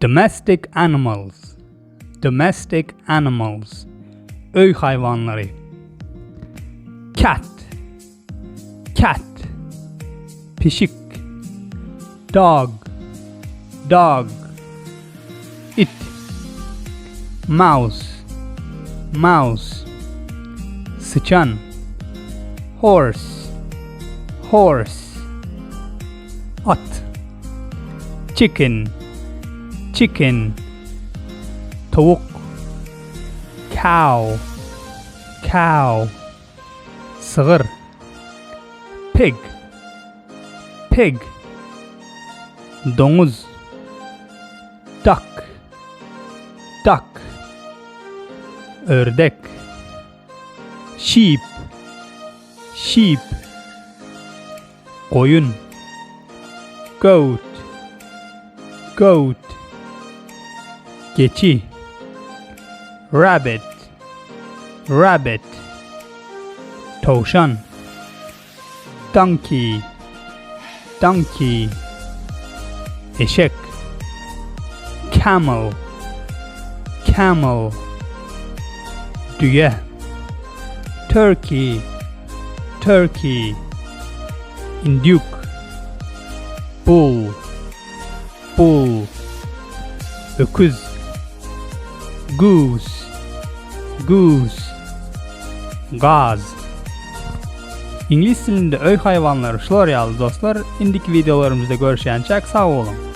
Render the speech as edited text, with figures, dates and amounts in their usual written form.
Domestic animals, domestic animals, öý haýwanlary. Cat, cat, pişik. Dog, dog, it. Mouse, mouse, syçan. Horse, horse, at. Chicken, chicken, towuk. Cow, cow, sygyr. Pig, pig, doňuz. Duck, duck, ördek. Sheep, sheep, goýun. Goat, goat, geçi. Rabbit, rabbit, towşan. Donkey, donkey, eşek. Camel, camel, düýe. Turkey, turkey, indük. Bull, bull, öküz. Goose, goose, gaz. Iňlis dilinde öý haýwanlary şular ýaly dostlar, indiki wideolarymyzda görüşýänçäk sag boluň.